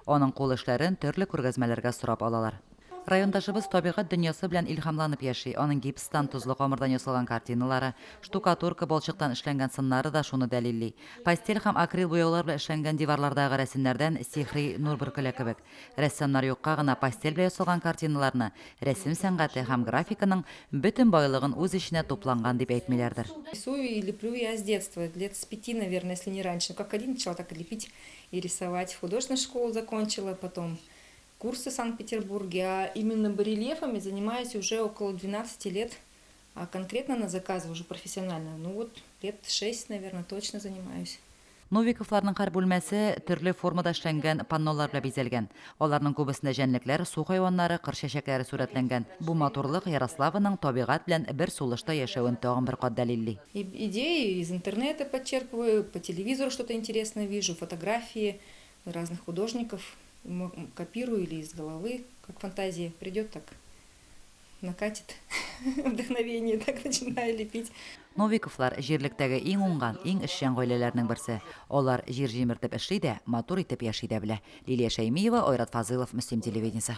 Аның кул эшләрен төрле күргәзмәләргә сорап алалар. Райондашыбыз табигать дөньясы белән илһамланып яши. Аның гипстан, тозлы камырдан ясалган картиналары, штукатурка, балчыктан эшләнгән сыннары да шуны дәлилли. Пастель һәм акрил буяулар белән эшләнгән диварлардагы рәсемнәрдән сихри нур бөркелә кебек. Рәссамнар юкка гына пастель белән ясалган картиналарны рәсем сәнгате һәм графиканың бөтен байлыгын үз эченә тупланган дип әйтмиләрдер. Рисую и леплю я с детства, лет с пяти, наверное, если не раньше. Как один начала, так и лепить и рисовать. Художественную школу закончила, потом курсы в Санкт-Петербурге, а именно барельефами занимаюсь уже около 12 лет, а конкретно на заказы уже профессионально, ну вот лет 6, наверное, точно занимаюсь. Новиковларның һәр бүлмәсе төрле формада эшләнгән паннолар белән бизәлгән. Аларның күбесендә җәнлекләр, су хайваннары, кыр чәчәкләре сурәтләнгән. Бу матурлык Ярославаның табигать белән бер сулышта яшәвен тагын бер кат дәлилли. И идеи из интернета подчерпываю, по телевизору что-то интересное вижу, фотографии разных художников копирую или из головы, как фантазия придет, так накатит вдохновение, так начинаю лепить. Новиковлар җирлектәге иң уңган, иң эшчән гаиләләрнең берсе. Алар җир җимертеп эшли дә, матур итеп яши дә белә. Лилия Шәймиева, Айрат Фазылов, Мөслим телевидениесе.